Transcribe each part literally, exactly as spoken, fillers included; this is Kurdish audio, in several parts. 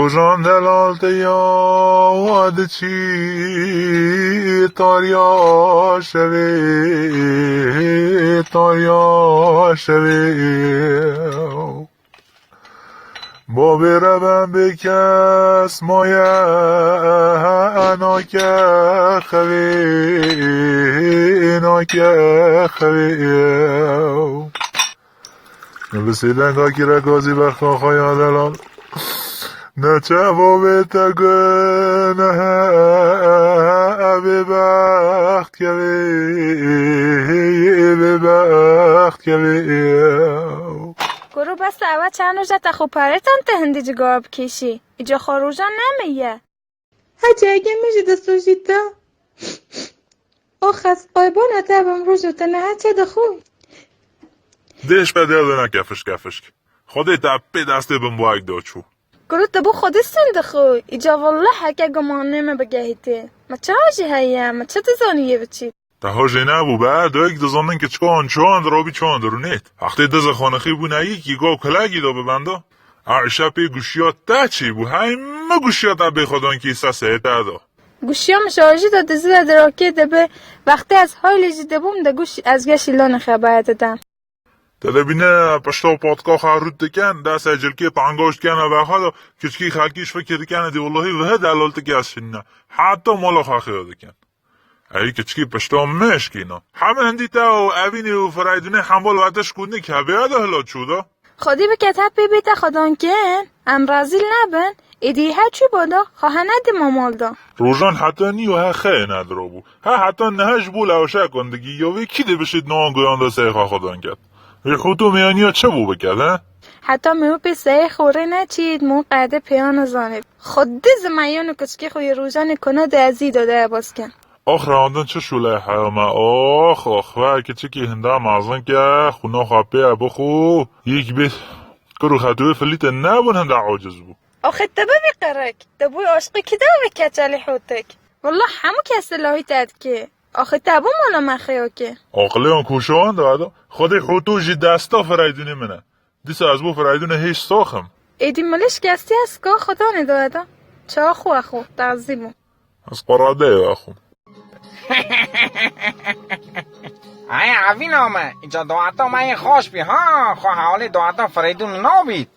Rojan delal te ya wa diçî tariya şevê, tariya şevê. Bavê reben bê kes maye nake xevê, nake xevê. Bi sêdenga kire gazî berxa xwe ya delal. Neçe bavê te gunehe, bê bext kevê, bê bext kevê. Kuro bes ewe çend roja te xwe parêtan te hindî cigawa bikêşî. Îca xwe rojan nemiye. Hecê ege min jî dest û jî te. O xes qaybana te bim rojo te ne heçe dixwe. Dêş be dêl ne kefişk kefişk. Xwedê te pê destê bin boyek do çû. Kuro te bo Xwedê sin dixwe. Îca wallah heke gumanê me bigehîtê. Me çawa jî heye, me çi dizanî yê biçît. Te ho jê nebû be, doyek dizanin ki çikan çan dirobî çan dirûnêt. Wextê dize xanixî bû neyî ki go kulagî do bibenda. A îşe pê guşiya te çî bû, hey me guşiya te bê xwedan ki îsa seyê te do. Guşiya min şarjî de dizî de dirakê dibe, wextê ez haylê jî dibûm de guş ez geşî lanê xebaya didem. Te dibîne pişta patka xwe rût dikin, destê cilkê tangoş dikene be xwe de, kiçkî xelkî ji fikir dikene dê wellahî vihe delaltike ez şînine. Heta mala xwe xêr dikin. Ey kiçkî pişta me şikîna. Heme hindî te û evînê û firaydûnê hembal wete şikûnî ke bêya de hila çû de. Xwedî bike te pê bête xwedankin, em rezîl nebin, êdî he çû bo de, xwe he nedima mal de. Rojan heta nîyo he xeyê nedirabû. He heta nihe ji bo lewşekan digî, ya wê kî dê bişêt niha guyan de seyê xwe xwedan ket. Vê hûto meyaniya çi bû biket, he? Heta me wê pê seyê xwe rê neçît, me wê qede pêya nizanê. Xwedî zimeyano kiçkê xwe yê Rojanê kona de ezî de de bas ken. Ax rewandin çi şûleyê heya me, ax, ax, ve kiçikî hinda mezin ke, xwîna xwe pê bixwe, yek bê kir û xetûyê filîte nebûn hinda aciz bû. Axê te bibî qirek, te bû aşqî kî de ve keçelî hûtik. Wallah hemû kes silahî te dikê. Axê te bû mala me xeyo ke. Aqilê wan koşa wan de da, Xwedê hûto jî desta firaydûnê min e. Dîsa ez bo firaydûnê hêj sax im. Êdî milîş kestî ez ka Xudanê doye da. Çawa xwe xwe, tazî bû. Ez qeradeyê vexwim. Ay evîna me, îca doata me yê xweş bî ha, xwe hewlê doata firaydûn nabît.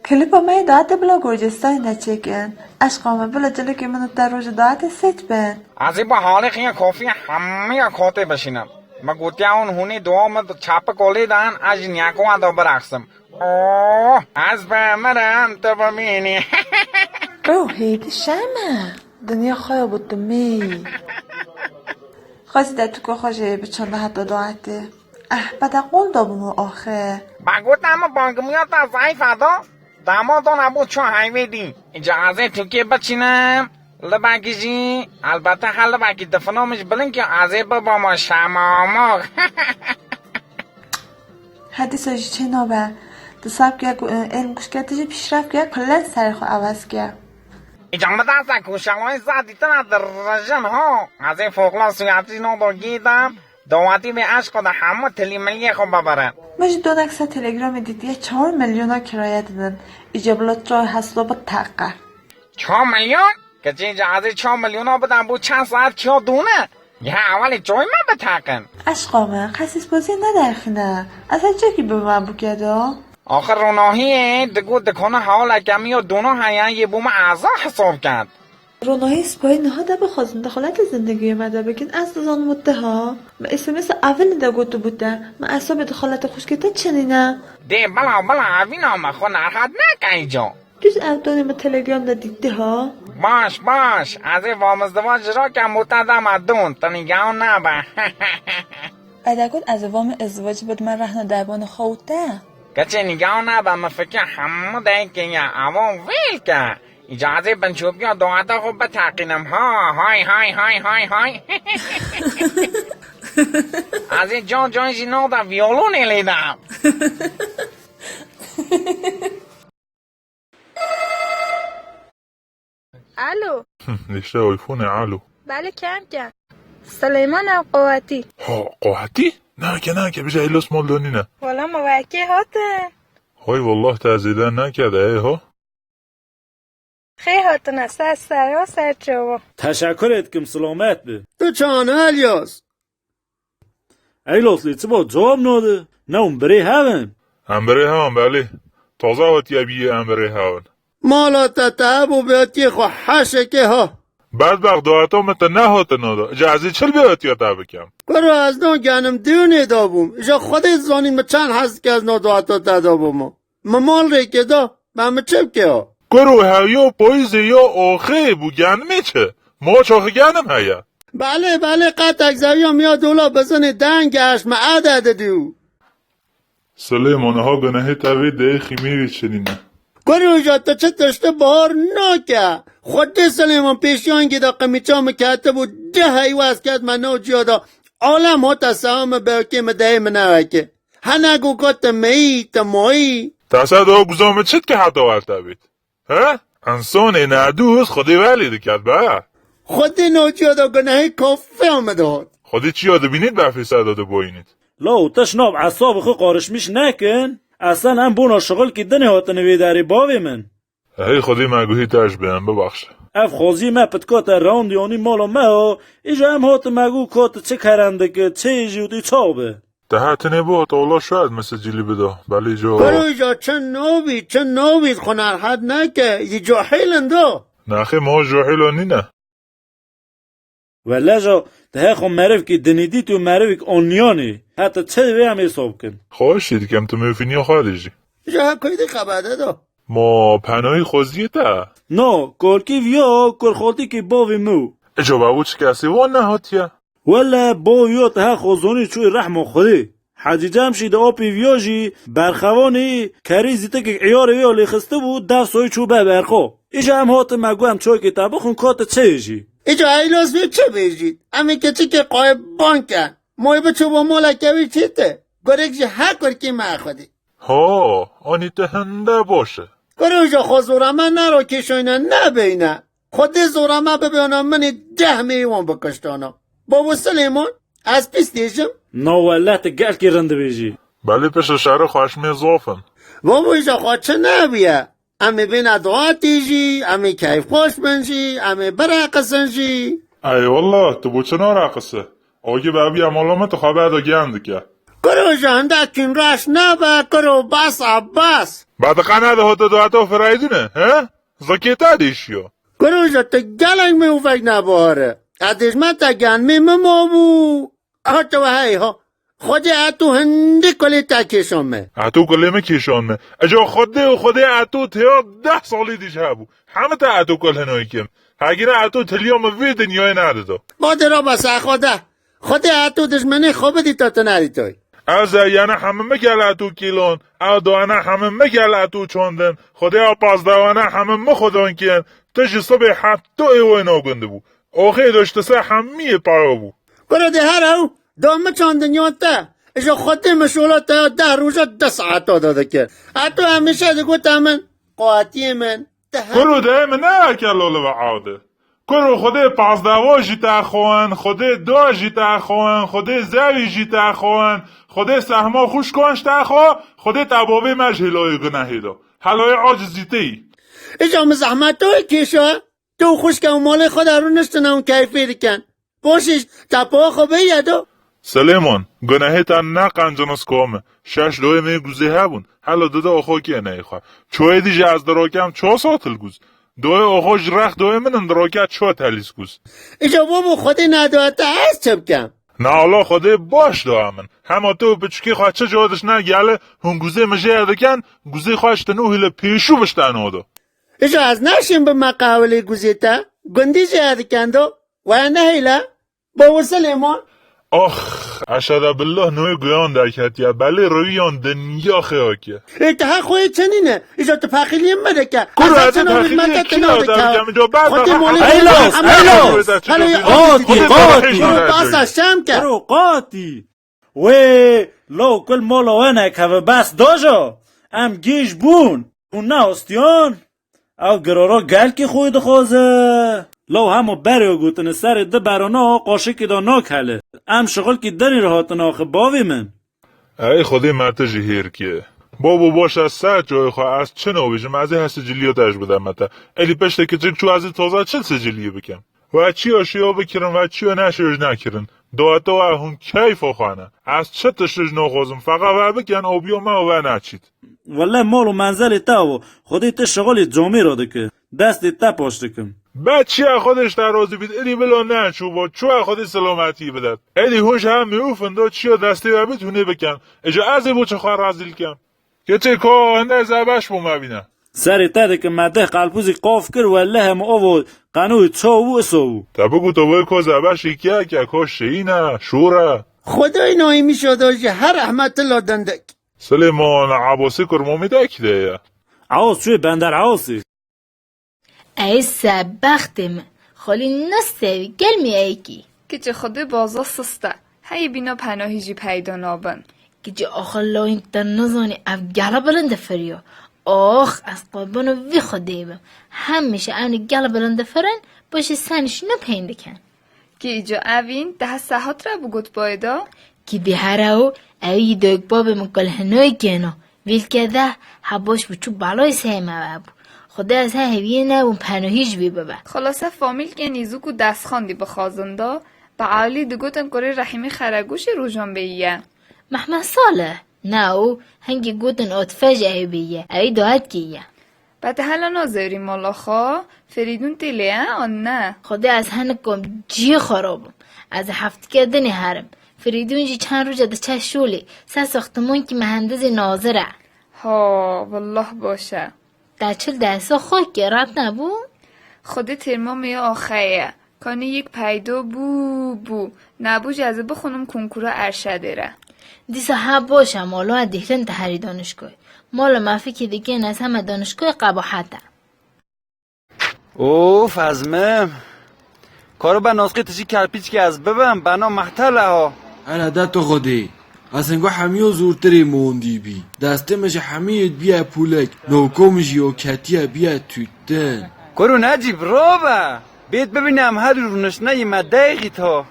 Klipa me yê doatê bila gorcê stayê neçêkin. Eşqa me bila cilekê min û te rojê doatê sêt bin. Ez ê bi halê xiya kofî hemiya kotê bişînim. Me gotiya hûn hûnê dua min çapik olê dan, ez jî niyako wan da birexsim. Oh, ez bimirim, tu bimînî. Ew hêdî şeme. Dinya xwe ya bo tu mî. Xwest dertûka xwe jê biçanda heta doetê. Eh, bede qol da bû axê. Ba gote min bangimiya te zayîf e da. Dama da nebû ço heyvê dî. Îca ez ê tûkê biçînim. Libekî jî, elbete her libekî difina min ji bilind ke ez ê bibama şemamok. He dîsa jî çê nabe. Di sab ke ku, e, êlm kuşke tu jî pîşrev ke, kulen serê xwe ewez ke. Îca min dest e ku şelayê zad dîtina dirijin ha. Ez ê foxla suyatî no do gî de, dawetî vê eşqo de hemû tilîmiliyê xwe bibirin. Min jî donek ser Telegramê dîtiye çar milyona kiraye didin. Îca bila çay heslo bi teqe. Çar milyon? Keçê îca ez ê çar milyona bidim bo çend saet çiya dûne? Ya ewelê çay me biteqin. Eşqa me, qesî spaziyê nederxîne. Ez her çekî bi me bûke da. Axir ronahiyê digot dikana hewleke min ya dûna heye yê bo me eza hesab ket. Ronahî spayî niha de bixwazin dexalete zindegiyê me de bikin, ez dizanim û te ha. Me S M S evelî de gotibû te. Me esabê dexalete xwişkê te çinîne. Dê bila bila evîna me xwe nerhat neke îca. Tu ji ev donê min Telegram de dîtî ha? Baş, baş. Ez ê vamizdiva ji rakem û te dema don. Tu nîgaw nebe. Eda got ez ê vamê izdivac bidime rehna derbana xwe û te. Keçê nîgaw nebe, min fikir hemû dayikê ye. Evan vêl ke. Îca ez ê binçopiya doeta xwe biteqînim. Ha, hay, hay, hay, hay, hay. Ez ê can can jî nada viyolonê lê de. Alo. Dişte iPhone, alo. Belê, kem kem. Silêman ew qewetî. Ha, qewetî? Nake, nake, bije Elos mal donîne. Wala me wekê hatin. Hay wallah te zêde neke de, ey ha. Xê hatine ser seran ser çavan. Teşekkür etkim, selamet bi. Tu çan Elyas? Eyloslî çi bo cewab nade? Ne hûn birê hev in? Em birê hev in, belê. Taze hatiye bîyê em birê hev in. Mala te te hebû bi hatiye xwe heşekê ha. Bedbext, daweta min te nehate nade. Ca ez ê çi li bê hatiya te bikim? Kuro ez nagenim diyûnê de bûm. Ji Xwedê dizanî min çend hez dike ez na daweta te de bûma. Min mal rêkê da, me min çi bike ha? Kuro hewiya payîzê ya axê bû, genimê çi? Maça xwe genim heye. Belê, belê, qetek zewiya miya dola bizinê deng geşt, me ede didî û. Silêman, ha gunehê te vê dê xîmê wî çinîne. Kuro ja tu çi tiştî bahar nake. Xwedê Silêman pêşiya hingê de qimîça min ketibû, deh heywe ez ketime nav ciya de. Alem hate seha min bevkê min deyê min neweke. Hene ku got te meyî, te mayî. Te ser do guza min çi dike heta werte bît? He? Însanê nedûst Xwedê welê diket be. Xwedê nav ciya de gunehê kafeya min dihat. Xwedê çiya dibînît befê ser de diboyînît. Law, te şinav esabê xwe qarişmîş nekin. Eslen em bona şixilkî dinê hatine vê derê bavê min. Hey Xwedê me guhî te ji bê em bibaxşe. Ev xwezî me pitka te rewandî anî mala me o, îja em hatime got ka tu çi kerem dike, çi jî û tu çaw be. Te hatine bo, te wela şaid me sicilî bida, belê ca. Kuro îja çi nobî, çi nobî xwe nerhet neke, yî cahil in do. Naxê me o cahil o nîne. Wele ja, te he xwe merivkî dinî dît û merivik onliyan î. Heta çi divê em ê sob kin? Xweşî dikem tu mevîniya xwe dijî. Ji her koydî xeberde do. Ma penayî xweziyê te? No, korkî viya kurxaltîkî bavê min û. Eco bavo çi kesê wan nehatiye? Wele bo yo te he xozonî çûyî rehma Xwedê. Hecî Cemşî di apî viya jî berxevanî kerî zîtikek îyarê wî ya lêxistibû, dersoyî çû be berxo. Îja em hatime gu em çoykê te bixwin ka tu çi hêjî. Îca eylos wê çi bêjî? Em ê keçikê qayîban ken. Moy biçû bo moleke wî çî te. Gorek ji her kurkî me Xwedê. Ha, anî tu hinde baş e. Kuro îja xwe zora me nero kêşoyne nebeyne. Xwedê zora me bibêna min ê deh mêywan bikiştana. Bavo Silêman, ez pîs dêjim? Na wele tu gelkî rind dibêjî. Belê pişt li şerê xweşmê zaf in. Bavo îja xwe çi nebiye? Em ê bêne duatî jî, em ê keyfxweş bin jî, em ê bireqisin jî. Ey wele, tu bo çi nareqise? Agî be ev ya mala min tu xwe berde giyan dike. Kuro îja hindek kîn reş nebe, kuro bes e bes. Be diqe nede hota duata firaydine, he? Zikê te dêşiyo. Kuro îja tu gelek mêvek nebihare. Ez dêjme te genmê min mabû. Aha tu hey ha. Xwedê eto hindî kulê te kêşan me. Eto kulê min kêşan me. Eco Xwedê û Xwedê eto têya deh salî dî ji hebû. Heme te eto kul hinoyî kim. Hegîre eto tiliya min vê dinyayê nedida. Badê ra bes e Xwedê. Xwedê eto dijmenê xwe bidî te tu nedîtoy. Ez e yene hemime gel eto kîlon. Ew doane hemime gel eto çandin. Xwedê ew pazdewane hemime xwedan kiyen. Tu ji sibê heta êwayê nagund bû. Oxê do ji te ser hemiyê para bû. Kuro dê her ew da min çandin yan te? Ji Xwedê min şola te ya deh roja du saeta da dikir. Heto hemîşe digote min, Qatiyê min, te her Kuro dayê min neweke lolive awde. Kuro Xwedê pazdewa jî te xwin, Xwedê da jî te xwin, Xwedê zewî jî te xwin, Xwedê sehma xwişkan ji te xwe, Xwedê te bavê me ji hêlayê gunehê da. Helayê acizîteyî. Îca min zehmetoyê kêşa. Tu û xwişke û malê xwe de rûniştine û keyfê dikin. Paşî te poya xwe bêye do. Silêman, gunehê te ne qenciniska me. Şeş doyê me guzê hebûn. Hela dide oxo kê neyê xwe. Çoyê dî jî ez dirakem çar satil guz. Doyê oxo ji rex doyê min in dirake çar telîs guz. Îca bo bo Xwedê nedoye te ez çi bikim? Na ala Xwedê baş doye min. Hema tu û piçikê xwe çi cihê dişine gele hûn guzê mijê dikin, guzê xwe ji te nû hîle pêşû bişteno do. Îja ez neşim bime qehwelê guzê te. Gundî jî ez diken do. We nehêle. Bavo Silêman. Ax, eşhede billah noyê guyan derketiye. Belê rewiyan dinya xêya ke. Ê te her xweyê çinîne. Îja tu pexîliyê me dike. Kuro ez ê pexîliyê kî ya derkeme? Îja ber Xwedê molê Eylos, Eylos. Qatî, qatî. Kuro basa şem ke. Kuro qatî. Wê, law kul mala we nekeve bes daja. Em gêj bûn. Hûn neastiyan? Ew girara gelkî xwe dixwaze. Law hema berê gotine serê di berana qaşikê de nakele. Em şixilkî dinê re hatine axir bavê min. Ey Xwedê me tu jî hêr kê. Babo, baş e, ser coyê xwe, ez çi nabêjim, ez ê her siciliyê te ji bideme te. Êdî piştî kiçik çû, ez ê taze çil siciliyê bikim. We çiyo şiyo bikirin, we çiyo neşiyo ji nekirin. Dua te we hûn keyfa xwe ne. Ez çi tişt ji naxwazim, feqet we bikin, abiyo me û we neçît. Wele mal û menzelê te avo, Xwedê tu şixulê camêra dike. Destê te paş dikim. Be çiya Xwedê ji te razî bît, êdî bila neçû bo, çû Xwedê selametî bidet. Êdî hûn ji hemî ûfin do çiya destê we bît hûnê bikin. Îca ez ê bo çi xwe rezîl kim? Keçê ko hinde zebeş bo me bîne. Serê te dikim me deh qelpûzî qaf kir, wele hemû avo qenûyê çaw û iso bû. Te bigot wê ko zebeşî kiye ke ko şîn e, şûr e. Xwedayê nayîmîşa da jî her rehmet ila dendek. Silêman, Ebasê kurmamî de kî de ye? Ewas çûyê Bender Ewasê. Ey sebextê min, xalî nestewî, gel mi ey kî. Kiçê Xwedê baza sist e. Heyî bîna penahî jî peyda nabin. Kiçê axir layîn te nizanî ev gela bilind difiriyo. Ax, ez qurbana vî Xwedê bim. Hemîşe ewnî gela bilind difirin, paşê senî şîna peyn dikin. Kî îca evîn, te her sehat re bigot bayê de? Kî bî here û, ew yî dayik babê min kul hinoyê kêno. Vîlke de, he baş bû çû balayê seyê me ve bû. Xwedê ez he hêviyê nebûm penahî ji vî bibe. Xulase famîlkê nîzûk û destxandî bixwazin da, bi ewlî digotin kurê Rehîmî Xeregûşê rojan bêyî ye. Mehmed Salih, ne û hingî gotin Atife jî ew bêyî ye, ewî daetkê ye. Be te hela nazewrî mala xwe, Ferîdûn tê lê ye an ne? Xwedê ez hinik kom cihê xwe rabim. Ez ê heftike dinê herim. Ferîdûn jî çend roja diçe şolê. Ser saxtimonkî mihendizê nazir e. Ha, willah baş e. Te çil dersa xwe kir, ret nebû? Xwedê termamê ya axeyê ye. Kanî yek peydo bû, bû. Nebû jî ez ê bixwînim konkura Erşedê re. Dîsa ha baş e, mala dêhlin te herî danişgoyê. Mala me fikê dikên ez heme danişgoyê qebahet e. Of, ez mim. Karo be nasqê tu jî kerpîçkê ez bibim, bena mehtel e ha. Hele de tu xwedê. Ez hingo hemiyo zûrtirê mondî bî. Destê min ji hemiyê dibiye pûlek. Navka min jî yo ketiye biye tûtin. Karo Necîb, rabe. Bêt bibîne em her du rûniştine yê me deyxît ha.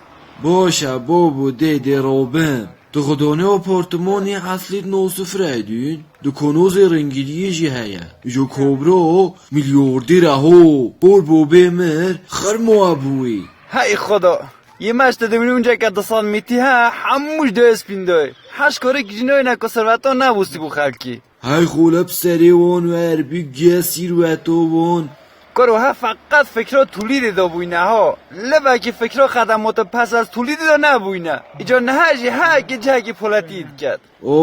Baş e, babo, dê, dê robim. Tu xwe danê apartmanê eslî di nav sifreyê dîn, di konozê rengîliyê jî heye. Îjo kobra milyardêr e ho. Kor bobê mir xirma bûyî. Hey Xweda! Yê me ji te dewînî unceke di sal mîtî he, hemû ji dewê spîn doyê. Heş korek jî nayêne ku serveta nebûstî bû xelkî. Hey xolep serê wan wer bî giye sîrweto wan. Koro he feqet fikra tûlîdê de bûyne ha. Libekî fikra xedemata pes ez tûlîdê de nebûyne. Îca niha jî heke cihekî poletî diket. O,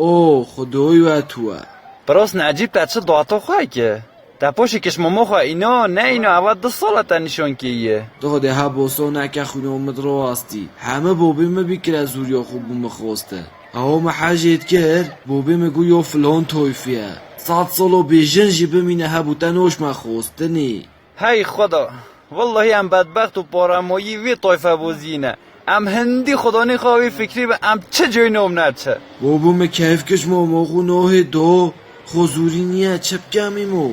o, Xudoy we tu we. Piros Necîb te çi data xwe ki? Te poşê kişmama xwe îna, ne îna, eva du sala te nîşan kiriye. Dixwedê he boso neke xwîno min rastî. Heme bobê min bîkire zûriya xwe bû min xweste. Ewa me hejêt kir, bobê me got yo filan toyfî ye. Sed salo bêjin jî bimîne hebû te noş me xwestinî. Hey Xweda! Wellahî em bedbext û paramoyî vê toyfe bozî ne. Em hindî xudanê xwe wê fikrî bi em çi coy nom neçe. Bobê me keyf kiş mama xwe nohê do, xwe zûrî niye çi bikemî mo?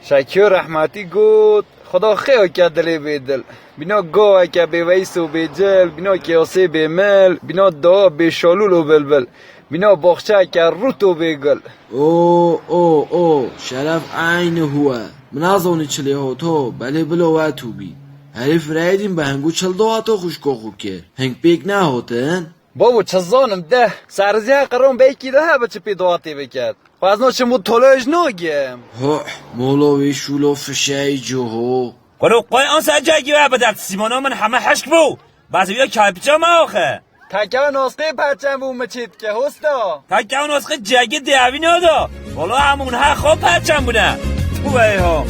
Şekiyo rehmetî got, Xuda xêyo ke dilê bêdil. Bîna gaweke bêweys û bêcil, bîna kêyasê bêmil, bîna dawa bêşalûl û bilbil, bîna baxçeyeke rût û bêgul. O, o, o, şeref eynî hû e. Min nazanî çi lê hot ho, belê bila we tû bî. Herî fireyê dîn bi hingû çil dawata xwişka xwe kir. Hing pêk nehatin? Babo, çi zanim de, serizî he qiron beyekî de hebe çi pê dawatê biket. Xwe ez naçim û toloj nagim. Huh, mola wê şûlo fişeyî ciho. Kuro qoy an ser cegî we bide, Sîmona min heme hişk bû. Bes wî kaypiça me axe. Teke nasqê perçem bû mi çê dike, hosta. Teke nasqê cegî dêvî nada. Wala hemûn ha xo perçem bûne. Tu wey ho.